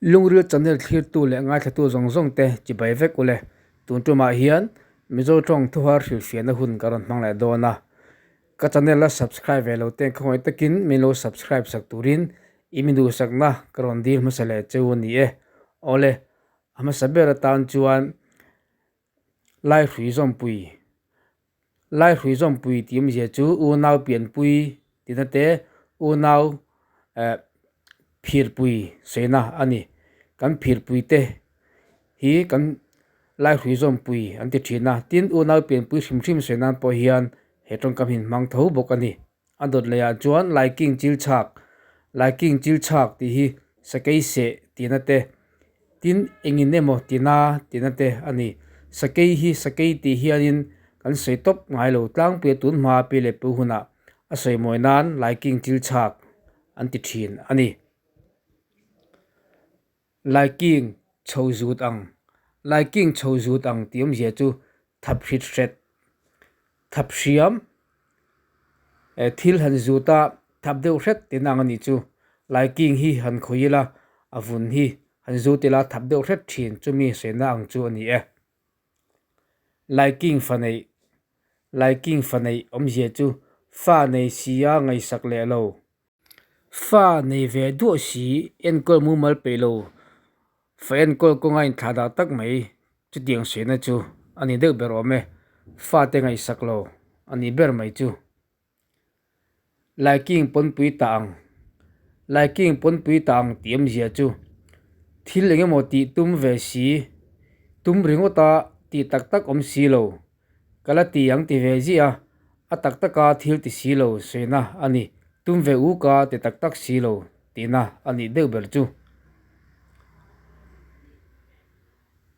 Lungril channel thlirtu leh ngaithlatu zawng zawng te chibai vek ule. Tun tumah hian Mizo tawng thuhar hrilhfiahna hun ka rawn hmang leh dawn a. Ka channel a subscribe ve lo ten khawngaih takin min lo subscribe sak turin i mi duhsakna ka rawn dil hmasa leh cheu a ni e. Awle, a hmasa ber atan chuan Laihrui zawmpui Laihrui zawmpui tih awmzia chu unau pianpui tihna te unau eh phirpui sawina a ni. Kan phirpui te hi kan laihrui zawmpui an ti thin a, tin unau pianpui hrim hrim sawi nan pawh hian he tawngkam hi an hmang tho bawk a ni. A dawt leh ah chuan laiking chil chhak laiking chil chhak tih hi sakei seh tihna te tin engin emaw tina tihna te a ni. Sakei hi sakei tih hianin kan sawi tawp ngai lo tlangpui a tun hma pi leh pu hunah a sawi mawi nan laiking chil chhak an ti thin a ni. Laiking chho zut ang laiking chho zut ang tih awmzia chu thap hrit hret thap hriam eh thil han zut a thap deuh hret tih ang a nih chu laiking hi han khawih ila a vun hi han zut ila thap deuh hret thin chumi sawina ang chu a ni e. Laiking fa neih laiking fa neih awmzia chu fa nei sia ngaihsak leh lo. Fa nei ve duah si enkawl mumal peih lo fa enkawl kawnga inthlah dah tak mai chutiang sawina chu a ni deuh ber awm e, fate ngaihsak lo a ni ber mai chu. Laiking pawnpui ta ang Laiking pawnpui ta ang tih awmzia chu thil eng emaw tih tum ve si tum ringawta tih tak tak awm si lo Ka la ti ang ti ve ziah a, a tak taka thil ti si lo sawina a ni. Tum ve u ka ti tak tak si lo tihna a nih deuh ber chu.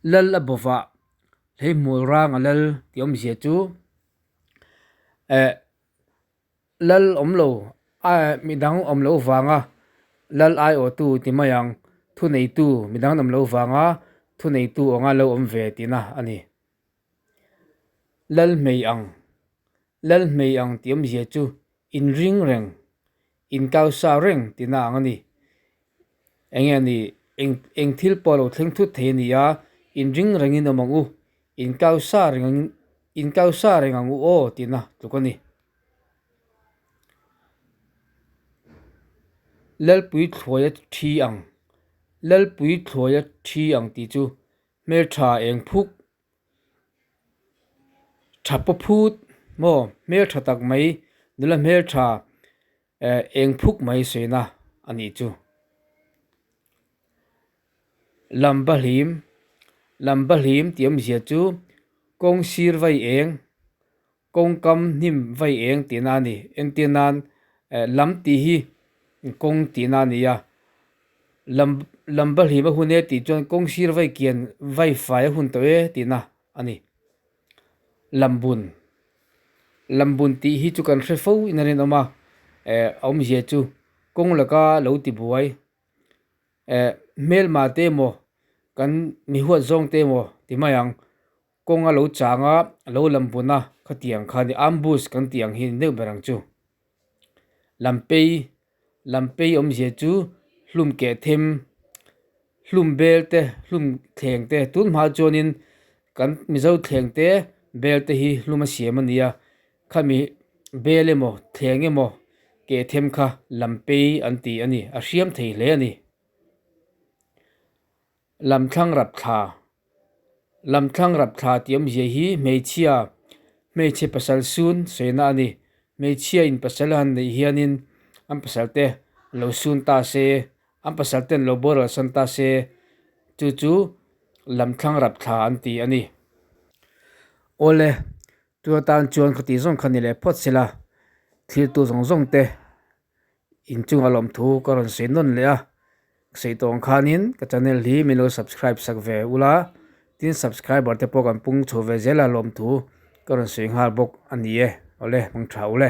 Lal a bawvah hleihmul rang a lal tih awmzia chu eh Lal awm lo midang awm loh vanga lal aiawhtu ti mai ang, thuneitu midang awm loh vanga thuneitu anga lo awm ve tihna a ni. Lalhmei ang, Lalhmei ang tih awmzia chu inring reng, inkausa reng tihna ang a ni. Enge a ni, eng eng thil pawh lo thleng thut thei a ni a, inring rengin awm ang u, inkausa reng ang inkausa reng ang u aw tihna tluk a ni. Lalpui thluaia thi ang, Lalpui thluaia thi ang tih chu hmeltha eng phuk tha paw phut maw hmeltha tak mai nula hmeltha eh eng phuk mai sawiina a nih chu. Lamba hlim lamba hlim tih awmzia chu kawng sir vai eng kawngkam hnim vai eng tihna a ni. Entir nan eh lam tih hi kawng tihna a ni a, lam lamba hlim a hun e tih chuan kawng sir vai kian vai fai a hun tawh e tihna a ni. Lambun lambun tih hi chu kan hre fo in a rinawm a, eh a awmzia chu kawng laka lo ti buai eh hmelma te emaw kan mi huat zawng te emaw ti mai ang. Kawng a lo chang a, a lo lam bun a, khatiang kha a ni, ambush kan tih ang hi a ni deuh ber ang chu. Lampei, Lampei awmzia chu hlum keh them, hlum bel te, hlum thleng te, tun hma chuanin kan Mizo thleng te bel te hi hlum a siam a ni a, khami bel emaw thleng emaw keh them kha Lampei an ti a ni, a hriam thei hle a ni. Lamthlang rapthla Lamthlang rapthla tih awmzia hi hmeichhia, hmeichhe pasal sun sawina a ni. Hmeichhia in pasal han neih hianin an pasal te lo sun ta se, an pasal ten lo boral san ta se, chu chu lamthlang rapthla an ti a ni. Awle, tu atan chuan khati zawng kha ni leh phawt sela, thiltu zawng zawng te Inchunga lawmthu ka rawn sawi nawn leh a, sawi tawh ang khanin ka channel hi min lo subscribe sak ve ula, tin subscriber te pawh kan pung chho ve zel a lawmthu ka rawn sawi nghal bawk a ni e, awle hmang tha ule.